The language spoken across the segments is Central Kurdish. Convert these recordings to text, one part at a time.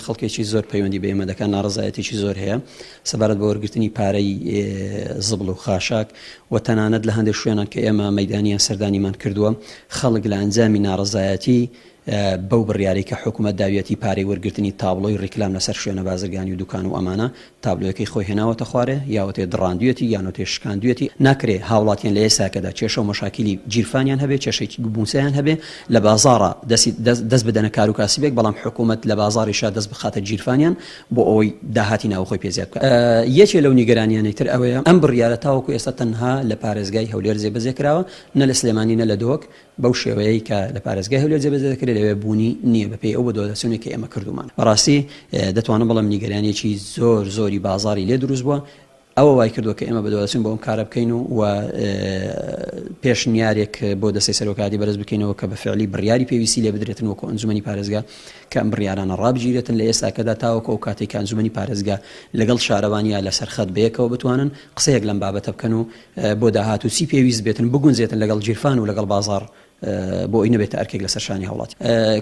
خەڵکێکی زۆر پەیوەندی بە ئێمە دەکات، ناڕەزایەتیی زۆر هەیە سەبارەت بە وەرگرتنی پارەی زبڵ و خاشاک و تەنانەت لە هەندێک شوێنان کە ئێمە مەیدانیان سەردانیمان کردووە خەڵک لە ئەنجامی ناڕەزایەتی بەو بڕیارەی کە حکومەت داویەتی پارەی وەرگرتنی تابڵۆی ڕیکلام لەسەر شوێنە بازرگانی و دوکان و ئەمانە تابلۆیەکەی خۆی هێناوەتە خوارێ یاوەتێ دڕاندویەتی یانۆتێ شکاندویەتی ناکرێ هاوڵاتیان لە ئێستاکەدا کێشە و مەشاکیلی گیرفانیان هەبێ کێشەی موچەیان هەبێ لە بازاڕا دەستی دەست بدەنە کار و کاسبێک بەڵام حکومەت لە بازاڕیشا دەست بخاتە گیرفانیان بۆ ئەوەی داهاتی ناوخۆی پێ زیاد بکات. یەکێ لەو نیگەرانیانەی تر ئەوەیە ئەم بڕیارە تاوەکو ئێستا تەنها لە پارێزگای هەولێر جێبەجێ کراوە نە لە سلێمانی نە لە دهۆک بەو شێوەیەی کە لە پارێزگای هەولێر جێبەجێ دەکرێت لەوێ بوونی نییە بەپێی ئەو بەدواداچوونەی کە ئێمە کردوومانە. بەڕاستی دەتوانم بڵێم نیگەرانییەکی زۆر زۆری بازاڕی لێ دروست بووە، ئەوە وای کردووە کە ئێمە بەدواداچوون بۆ ئەم کارە بکەین و و پێشنیارێک بۆ دەستەی سەرۆکایەتی بەرز بکەینەوە کە بە فعلی بڕیاری پێویستی لێ بدرێتن وەکو ئەنجومەنی پارێزگا کە ئەم بڕیارانە ڕابگیرێتن لە ئێستاکەدا تاوەکو ئەو کاتەی کە ئەنجومەنی پارێزگا لەگەڵ شارەوانییە لەسەر خەت بەیەکەوە بتوانن قسەیەک لەم بابەتە بکەن و بۆ داهاتوو چی پێویست بێتن بگونجێتن لەگەڵ گیرفان و لەگەڵ بازاڕ بۆ ئەوی نەبێتە ئەرکێک لەسەر شانی هاوڵاتی.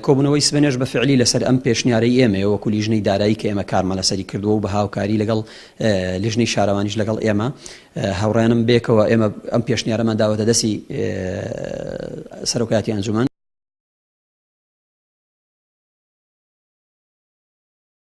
کۆبوونەوەی سبەینێش بە فعلی لەسەر ئەم پێشنیارەی ئێمەیە وەکو لیژنەی دارایی کە ئێمە کارمان لەسەری کردووە و بە هاوکاری لەگەڵ لیژنەی شارەوانیش لەگەڵ ئێمە هاوڕێیانم بێکەوە ئێمە ئەم پێشنیارەمان داوەتە دەستی سەرۆکایەتی ئەنجومەن.